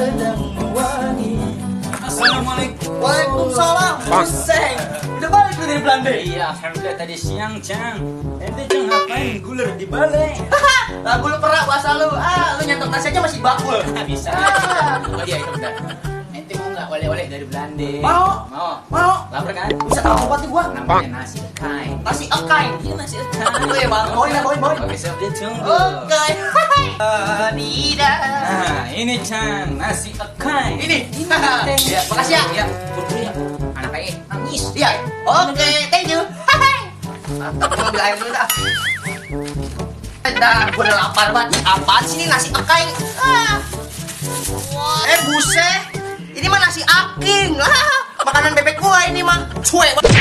sedang wangi. Assalamualaikum. Waalaikumsalam. Buseng. Udah balik lu dari Belanda? Iya, alhamdulillah tadi siang, Cang. Ente Cang ngapain guler di balai? Lagu lu perak bahasa lu. Lu nyetok nasi aja masih bakul. Bisa. Oh iya, itu benar. Ente mau nggak oleh-oleh dari Belanda? Mau. Mau. Lapar kan? Bisa tahu apa tuh gua? Namanya nasi ekai. Nasi ekai. Iya, nasi ekai. Oh iya, Bang. Bawain. Oke, siap ditunggu. Oke. Tidak. Nah, ini Cang, nasi ekai. Ini. Ya, Makasih ya. Ya, buru ya. Anak ayah nangis. Iya. Oke, thank you. Mantap, gua ambil air dulu dah. Dah, gua udah lapar banget. Apaan sih ini nasi ekai? Buset. Ini mah nasi aking. Makanan bebek gua ini mah. Cuek banget.